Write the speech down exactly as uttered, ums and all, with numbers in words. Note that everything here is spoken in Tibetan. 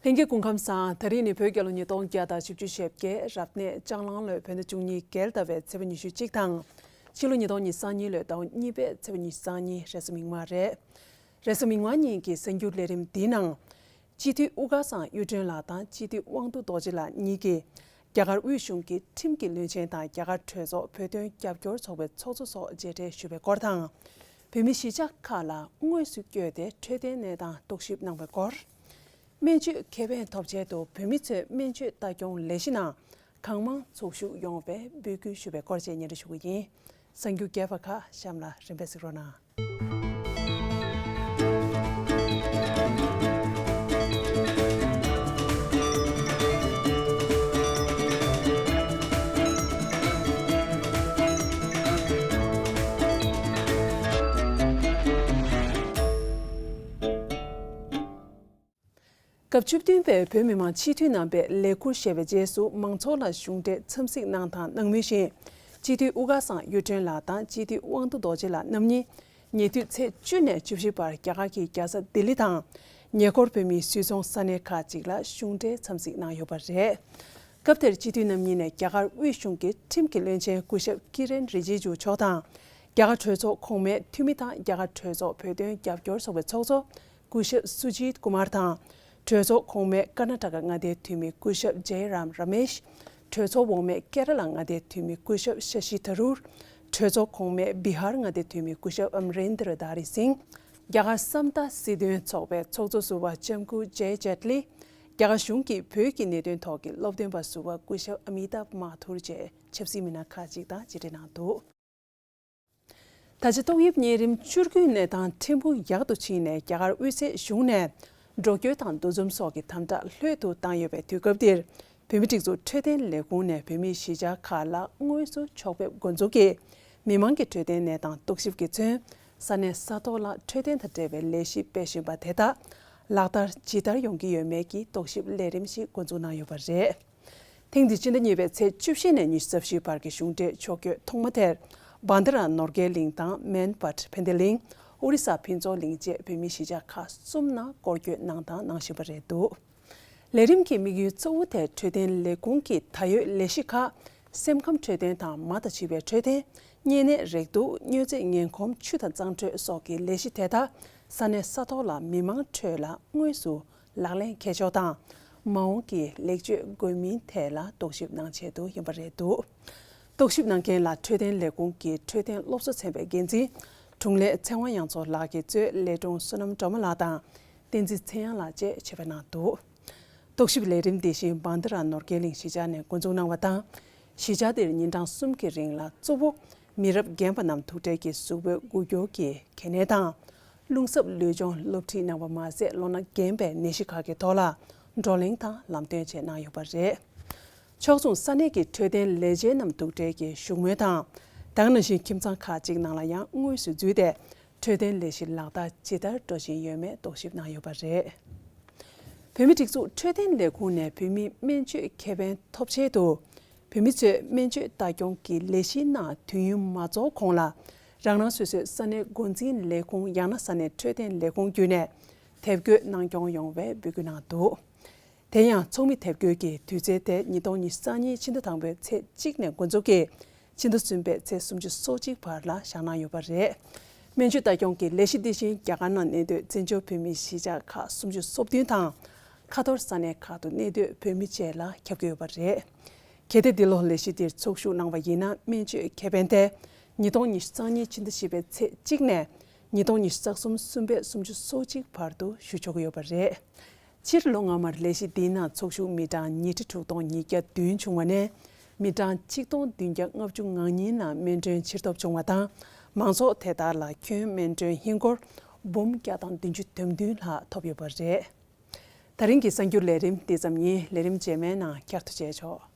ལྷན་རྒྱས་སྐུ་ཁམས་བཟང་། ད་རིང་ནི་བོད་རྒྱལ་ལོ་ཉིས་སྟོང་བརྒྱ་དང་བཞི་བཅུ་ཞེ་བརྒྱད། རབ་གནས་ལྕགས་གླང་ལོའི་བོད་ཟླ་བཅུ་གཉིས་རྒྱལ་ཟླ་བའི་ཚེས་པ་ཉི་ཤུ་གཅིག་དང་། ཕྱི་ལོ་ཉིས་སྟོང་ཉི་ཤུ་རྩ་གཉིས་ལོའི་ཟླ་བ་གཉིས་པའི་ཚེས་པ་ཉི་ཤུ་རྩ་གཉིས་རེས་གཟའ་མིག་དམར་རེད། རེས་གཟའ་མིག་དམར་ཉིན་གྱི་གསར་འགྱུར་ལས་རིམ་འདིའི་ནང་། སྤྱི་འཐུས་དབུ་དཀར་ཚང་གཡུ་སྒྲོན་ལགས་དང་སྤྱི་འཐུས་དབང་འདུས་རྡོ་རྗེ་ལགས་གཉིས་ཀྱིས། རྒྱ་གར་དབུས་གཞུང་གི་ཁྲིམས་ཀྱི་བློན་ཆེན་དང་རྒྱ་གར་གྲོས་ཚོགས་བོད་དོན་རྒྱབ་སྐྱོར་ཚོགས་པའི་ཚོགས་གཙོ་སོགས་མཇལ་འཕྲད་ཞུས་པའི་སྐོར་དང་། བོད་མི་གཞིས་ཆགས་ཁག་ལ་དངོས་སུ་བསྐྱོད་དེ་འཕྲོད་བསྟེན་གནས་སྟངས་རྟོག་ཞིབ་གནང་བའི་སྐོར། སྨན་བཅོས་ཁེ་ཕན་ཐོབ་ཆེད་དུ་བོད་མི་ཚོས་སྨན་བཅོས་ལྟ་སྐྱོང་ལས་གཞི་ནང་གང་མང་ཚོགས་ཞུགས་ཡོང་བའི་འབོད་སྐུལ་ཞུ་བའི་སྐོར་བཅས་སྙན་སྒྲོན་ཞུ་གི་ཡིན། གསར་འགྱུར་རྒྱས་པ་ཁག་གཤམ་ལ་རིམ་པས་གཟིགས་རོགས་གནང་། སྐབས་བཅུ་བདུན་པའི་བོད་མི་མང་སྤྱི་འཐུས་རྣམ་པས་ལས་འཁུར་བཞེས་པའི་རྗེས་སུ་མང་ཚོགས་ལ་གཞུང་འབྲེལ་འཚམས་གཟིགས་གནང་དང་གནང་མུས་བཞིན། སྤྱི་འཐུས་དབུ་དཀར་ཚང་གཡུ་སྒྲོན་ལགས་དང་སྤྱི་འཐུས་དབང་འདུས་རྡོ་རྗེ་ལགས་རྣམ་གཉིས་ཉེ་དུས་ཚེས་བཅུ་ནས་བཅུ་བཞི་བར་རྒྱ་གར་གྱི་རྒྱལ་ས་ལྡི་ལི་དང་། ཉེ་འཁོར་བོད་མིའི་སུད་ཚོང་ས་གནས་ཁག་ཅིག་ལ་གཞུང་འབྲེལ་འཚམས་གཟིགས་གནང་ཡོད་པ་རེད། སྐབས་དེར་སྤྱི་འཐུས་རྣམ་གཉིས་ནས་རྒྱ་གར་དབུས་གཞུང་གི་ཁྲིམས་ཀྱི་བློན་ཆེན་སྐུ་ཞབས་ཀི་རེན་རི་ཇི་ཇུ་མཆོག་དང་། རྒྱ་གར་གྲོས་ཚོགས་གོང་མའི་འཐུས་མི་དང་རྒྱ་གར་གྲོས་ཚོགས་བོད་དོན་རྒྱབ་སྐྱོར་ཚོགས་པའི་ཚོགས་གཙོ། སྐུ་ཞབས་སུ་ཇིད་ཀུ་མར་དང་། གྲོས་ཚོགས་གོང་མའི་ཀར་ན་ཊ་ཀ་མངའ་སྡེའི་འཐུས་མི་སྐུ་ཞབས་ཇའི་རམ་ར་མེཤ། གྲོས་ཚོགས་འོག་མའི་ཀེ་ར་ལ་མངའ་སྡེའི་འཐུས་མི་སྐུ་ཞབས་ཤ་ཤི་ཐ་རུར། གྲོས་ཚོགས་གོང་མའི་བི་ཧར་མངའ་སྡེའི་འཐུས་མི་སྐུ་ཞབས་ཨམ་རེན་དྲ་དྷ་རི་སིང་། རྒྱ་གར་སམ་ཏཱ་སྲིད་དོན་ཚོགས་པའི་ཚོགས་གཙོ་ཟུར་པ་ལྕམ་སྐུ་ཇའི་ཇེཊ་ལི། རྒྱ་གར་གཞུང་གི་བོད་ཀྱི་གནད་དོན་ཐོག་གི་སློབ་སྟོན་པ་ཟུར་པ་སྐུ་ཞབས་ཨ་མི་ཏཱབ་མ་ཐུར་བཅས་ཆབ་སྲིད་མི་སྣ་ཁག་ཅིག་དང་མཇལ་འཕྲད་གནང་འདུག་ད་ཆ་ཏོག་དབྱིབས་གཉན་རིམས་བཅུ་དགུའི་གནས་སྟངས་ཕྲན་བུ་ཡག་ཏུ་ཕྱིན་ནས་རྒྱ་གར་དབུས་སའི་གཞུང་ནས་འགྲོ་སྐྱོད་དང་འདུ་འཛོམས་སོགས་ཀྱི་དམ་དྲག་ལྷོད་དུ་བཏང་ཡོད་པའི་དུས་སྐབས་འདིར། བོད་མིའི་སྒྲིག་འཛུགས་འཕྲོད་བསྟེན་ལས་ཁུངས་ནས་བོད་མིའི་གཞིས་ཆགས་ཁག་ལ་དངོས་སུ་ཕྱོགས་ཕེབས་འགོ་འཛུགས་ཀྱིས་མི་མང་གི་འཕྲོད་བསྟེན་གནས་སྟངས་རྟོག་ཞིབ་ཀྱིས་མཚོན། ས་གནས་ས་ཐོག་ལ་འཕྲོད་བསྟེན་དང་འབྲེལ་བའི་ལས་གཞི་སྤེལ་བཞིན་པ་དེ་དག་ལག་བསྟར་ཇི་ལྟར་ཡོང་གི་ཡོད་མེད་ཀྱི་རྟོག་ཞིབ་ལས་རིམ་ཞིག་འགོ་འཛུགས་གནང་ཡོད་པ་རེད། ཐེངས་འདི་སྤྱི་ཟླ་གཉིས་པའི་ཚེས་བཅུ་བཞི་ནས་ཉི་ཤུ་རྩ་བཞི་བར་གྱི་གཞུང་འབྲེལ་ཕྱོགས་བསྐྱོད་ཐོག་མ་དེར། བྷན་དྷ་ར་ནོར་གྱལ་གླིང་དང་མན་པཊ་ཕན་བདེ་གླིང་། ཨོ་རི་ས་ཕུན་ཚོགས་གླིང་བཅས་བོད་མིའི་གཞིས་ཆགས་ཁག་གསུམ་ནང་སྐོར་སྐྱོད་གནང་དང་གནང་བཞིན་པ་རེད་འདུག་ལས་རིམ་གྱི་དམིགས་ཡུལ་གཙོ་བོ་དེ་འཕྲོད་བསྟེན་ལས་ཁུངས་ཀྱི་ད་ཡོད་ལས་གཞི་ཁག་སེམས་ཁམས་འཕྲོད་བསྟེན་དང་མ་དང་བྱིས་པའི་འཕྲོད་བསྟེན། གཉན་ནད་རེག་དུག་མྱོས་རྫས་ངན་གོམས་ཆུ་དང་གཙང་འཕྲོད་སོགས་ཀྱི་ལས་གཞི་དེ་དག་ས་གནས་ས་ཐོག་ལ་མི་མང་ཁྲོད་ལ་དངོས་སུ་ལག་ལེན་འཁེལ་ཕྱོགས་དང་། མ་འོངས་ཀྱི་ལེགས་བཅོས་དགོས་མིན་ཐད་ལ་རྟོག་ཞིབ་གནང་ཆེད་དུ་ཡིན་པ་རེད་འདུག་རྟོག་ཞིབ་གནང་མཁན་ལ་འཕྲོད་བསྟེན་ལས་ཁུངས་ཀྱི་འཕྲོད་བསྟེན་སློབ་གསོ་ཚན་པའི་འགན་འཛིན་དྲུང་ལས་ཚེ་དབང་དབྱངས་མཚོ་ལགས་ཀྱིས་གཙོས་ལས་དྲུང་བསོད་ནམས་སྒྲོལ་མ་ལགས་དང་། བསྟན་འཛིན་ཚེ་དབྱངས་ལགས་བཅས་ཆེད་ཕེབས་གནང་འདུག་རྟོག་ཞིབ་ལས་རིམ་འདི་བཞིན་བྷན་དྷ་ར་ནོར་གྱལ་གླིང་གཞིས་ཆགས་ནས་འགོ་འཛུགས་གནང་བ་དང་། གཞིས་ཆགས་འདིར་ཉིན་གྲངས་གསུམ་གྱི་རིང་ལ་གཙོ་བོ་མི་རབས་རྒན་པ་རྣམས་ཐུག་འཕྲད་ཀྱིས་གཟུགས་པོའི་འགུལ་སྐྱོད་ཀྱི་གལ་གནད་དང་། རླུང་གསར་ལུས་སྦྱོང་སློབ་ཁྲིད་གནང་བ་མ་ཟད། ལོ་ན་རྒན་པའི་ནད་གཞི་ཁག་གི་ཐོག་ལ་བགྲོ་གླེང་དང་ལམ་སྟོན་བཅས་གནང་ཡོད་པ་རེད། ཕྱོགས་མཚུངས་ས་གནས་ཀྱི་འཕྲོད་བསྟེན་ལས་བྱེད་རྣམས་ཐུག་འཕྲད་ཀྱིས་བཞུགས་མོལ་དང་། ད་ག་ནང་བཞིན་ཁྱིམ་ཚང་ཁག་ཅིག་ནང་ལ་ཡང་དངོས་སུ་འཛུལ་ཏེ། འཕྲོད་བསྟེན་ལས་གཞི་ལག་བསྟར་ཇི་ལྟར་འགྲོ་བཞིན་ཡོད་མེད་རྟོག་ཞིབ་གནང་ཡོད་པ་རེད། བོད་མིའི་སྒྲིག་འཛུགས་འཕྲོད་བསྟེན་ལས་ཁུངས་ནས་བོད་མིའི་སྨན་བཅོས་ཁེ་ཕན་ཐོབ་ཆེད་དུ། བོད་མི་ཚོས་སྨན་བཅོས་ལྟ་སྐྱོང་གི་ལས་གཞིའི་ནང་དུས་ཡུན་མ་རྫོགས་གོང་ལ། རང་རང་སོ་སོའི་ས་གནས་འགོ་འཛིན་ལས་ཁུངས་ཡང་ན་ས་གནས་འཕྲོད་བསྟེན་ལས་ཁུངས་བརྒྱུད་ནས་དེབ་འགོད་གནང་སྐྱོང་ཡོང་བའི་འབོད་སྐུལ་གནང་འདུག་དེ་ཡང་ཚོགས་མི་དེབ་འགོད་ཀྱི་དུས་ཚོད་དེ་ཉིས་སྟོང་ཉི་ཤུ་རྩ་གཉིས་ཕྱི་ཟླ་དང་པོའི་ཚེས་གཅིག་ནས་འགོ་འཛུགས་ཀྱིས་ཕྱི་ཟླ་གསུམ་པའི་ཚེས་སུམ་ཅུ་སོ་གཅིག་བར་ལ་བཞག་གནང་ཡོད་པ་རེད། སྨན་བཅོས་ལྟ་སྐྱོང་གི་ལས་གཞི་འདི་བཞིན་རྒྱ་གར་ནང་གནས་སྡོད་བཙན་བྱོལ་བོད་མིའི་གཞིས་ཆགས་ཁག་སུམ་ཅུ་སོ་བདུན་དང་། ཁ་ཐོར་ས་གནས་ཁག་ཏུ་གནས་སྡོད་བོད་མི་བཅས་ལ་ཁྱབ་ཀྱི་ཡོད་པ་རེད། གལ་ཏེ་འདི་ལོ་ལས་གཞི་འདིར་ཚོགས་ཞུགས་གནང་བ་ཡིན་ན། སྨན་བཅོས་ཁེ་ཕན་དེ་ཉིས་སྟོང་ཉི་ཤུ་རྩ་གཉིས་ཕྱི་ཟླ་བཞི་པའི་ཚེས་གཅིག་ནས་ཉིས་སྟོང་ཉི་ཤུ་རྩ་གསུམ་གསུམ་པའི་སུམ་ཅུ་སོ་གཅིག་བར་དུ་ཞུ་ཆོག་གི་ཡོད་པ་རེད། སྤྱིར་ལོ་སྔ་མར་ལས་གཞི་འདིའི་ནང་ཚོགས་ཞུགས་མི་གྲངས་ཉིས་ཁྲི་དྲུག་སྟོང་ཉིས་བརྒྱ་བདུན་བྱུང་བ་ནས། མི་གྲངས་གཅིག་སྟོང་བདུན་བརྒྱ་ལྔ་བཅུ་ང་གཉིས་ནང་སྨན་གྲོན་ཕྱིར་ཐོབ་བྱུང་བ་དང་། མང་ཚོགས་དེ་དག་ལ་ཁྱོན་སྨན་གྲོན་ཧིན་སྒོར་འབུམ་བརྒྱ་དང་བདུན་ཅུ་དོན་བདུན་ལྷག་ཐོབ་ཡོད་པ་རེད། ད་རིང་གི་གསར་འགྱུར་ལས་རིམ་འདི་ཙམ་ཡིན། ལས་རིམ་རྗེས་མའི་ནང་བསྐྱར་དུ་མཇལ་ཆོག